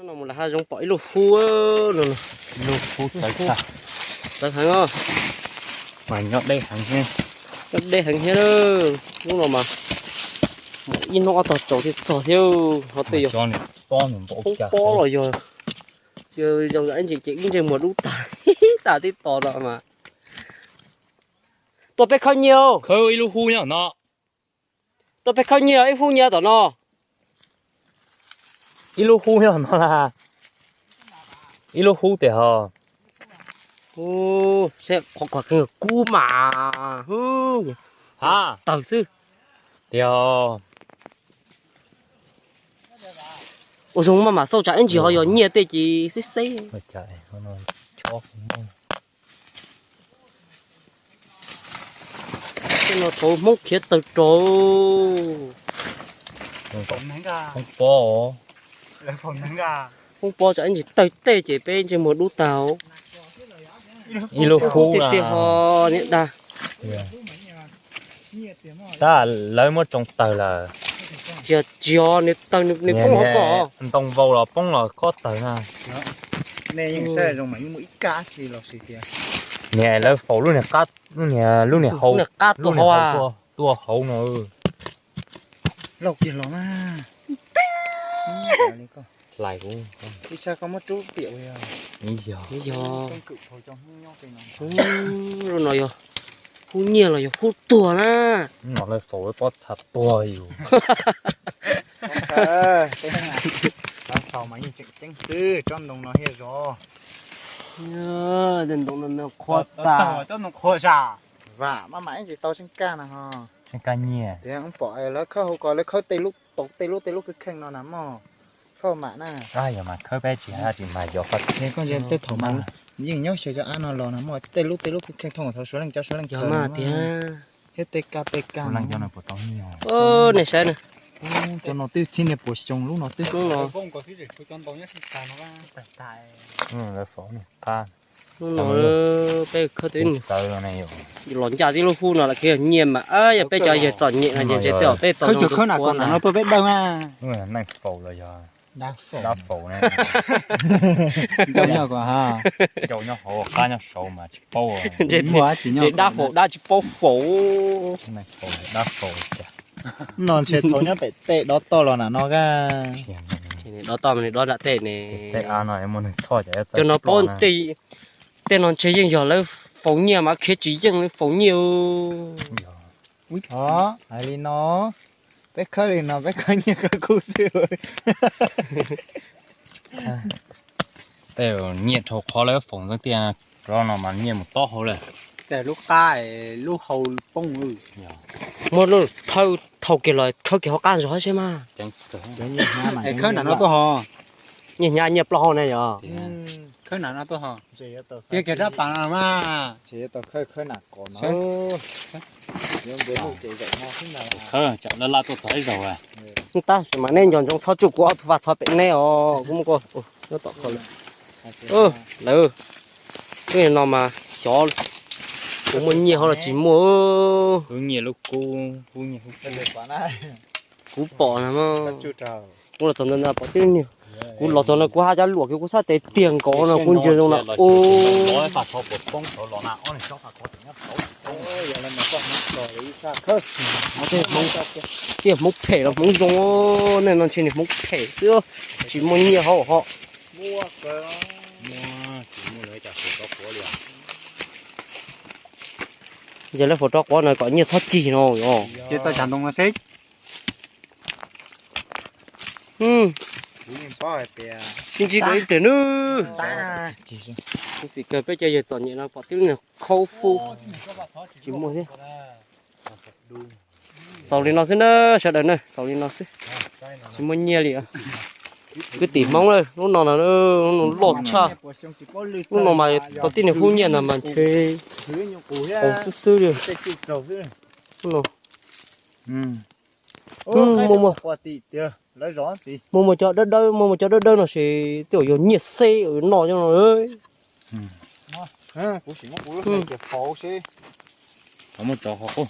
No mus lawm hav zoov pom ib lub hub no. Lub hub txawv tag. Txawv heev os. Mas nyob deb heev thiab. Nyob deb heev thiab. Lub no mas mus ib hnub ob tog tsaus thiaj txog thiab. Ho tej yog poob pob los yog, yog zoo ib ntsis ces ib ntsej muag dub tag, tag tib tos no mas. Tuaj peb khawb nyiaj. Khawb ib lub hub nyob no. Tuaj peb khawb nyiaj, ib hub nyiaj tom no. Ib lub hub nyob no las. Ib lub hub tiag ho. Qhov kub mas, ha, tawg xwb. Tiag. Ua zoo maj mam xauj tsam ib ntsis ho yog nyiaj tej ces xib xeb. Tej no thaum Hmoob khiav tawg rau. Poob pob. Poob pob tsam ib ntsis tawg tej ces peb ntsej muag dub tag. Ib lub hub tiag tiag ho niam dag. Tab lawv muab tsoo tawg lawm. Tsis yog, tsis yog nws tawg nws poob hauv ko. Ntoo vau los poob los kob tawg na. Nej yeej saib zoo mas yeej muaj ib kab tsi los sis tias. Niam lawv faus lub niag qab, lub niag, lub niag hau, qab lub niag hau tuaj hauv no. Lauj kiag los na. Hlais kuv. Ib sab koj muab rub piam yog. Ib yog. Lub no yog hub nyiaj los yog hub tuag na. No lawv faus lawv pob txha tuag yus. Txhav mas yeej tseem ceeb xwb, tsob ntoo no thiaj zov. Ntoo no qhuav tas. Tsob ntoo qhuav zam. Vam maj mam ib ntsis tau seej kaj na ho. Seej kaj nyiaj. Tias pom lawv khawb hauv ko lawv khawb tej lub tau tej lub tej lub kheej kheej no na mog. Khawb mam na. Yog mas khawb peb tsis haj tsis mas yog koj. Koj tej thaum mas yeej nyob xyaw cov av no los na mog, tej lub tej lub kheej kheej thooj thaum Suav leej cov Suav leej cov mas tiag. Thiab tej kaj tej kaj leej cov no puas tau nyiaj. Nej saib na. Cov no twb txhiab niag puas xyoo lub no twb. Lawv faus niag qab. Lub no peb khawb twb txawv los ncaj tib lub hub no lawm, khawb yog nyiaj mas yog peb cov yawg txom nyem no ces ntshe tej zaum peb tau khawb cov khawb na kom no tuaj peb dawb na. Neeg faus los yog dab faus na. Ncau nyob hauv qab nyob saud mas tsis paub. Ntshe dab faus dab tsis paub faus. Dab faus. No ntshe thaum nyob pem tej dob toj los na no. Dob toj mas dob nram tej ne. Tej av no muaj neeg txhoj. Cov no paub tej, tej no ntshe yeej yog lawv faus nyiaj mas khiav tsis yeej lawv faus nyiaj. Hais li no, peb khawb li no peb khawb nyiaj khawb kub xwb. Tej nyiaj dhau qhov lawv faus ntxeev tiag, rov no mas nyiaj mus tob hauv lawm. Tej lub qab lub hau poob. Muaj lub thawj thau kiag los khawb kiag hauv qab zog seb mas. Khawb nram no tuaj ho. Nyiaj hnyav nyiaj plaub hau na yog. Khawb nram no tuaj ho. Txiav kiag rab pas no mas. Khawb, tsam laj laj tuaj txog ib zaug. Tab sis mas neb nco ntsoov txhob tsuj kuv ob tug vaj txhob pem neb os, kuv muab koj nyob tom kho lawm. Lawv, lub no mas xyov kuv muaj nyiaj hauv los tsis muaj. Lub nyiaj lub kub, kuv pom na. Kuv los txog ntawm no pom tib niag, kuv los txog no kuv haj cov luam kiag kuv xab tes tiag nkaus no kuv ntsia zoo na. Tiaj Hmoob phem los Hmoob zoo, nej no ntshe niag Hmoob phem xwb, tsis muaj nyiaj hauv ho. Yog lawv faus rov quav no kom nyiaj txhob cig no. Sib ntsib dua ib pliag nawb. Kuv xim kawg peb cov yawg txom nyem no pom tib lub niag khaub fub tsis muaj thiab. Xaus li no xwb na sawv daws na, xaus li no xwb. Tsis muaj nyiaj li. Kwv tij Hmoob na, lub no no, lub no loj tshaj. Lub no mas tau tib niag hub nyiaj ntag mas ntshe qaug xwb xwb li. Lub no muaj, muaj, muaj cov dawb dawb, muaj, muaj cov dawb dawb no ces twb yog nyiaj xeb noj cov no. Muab rau qhov qub.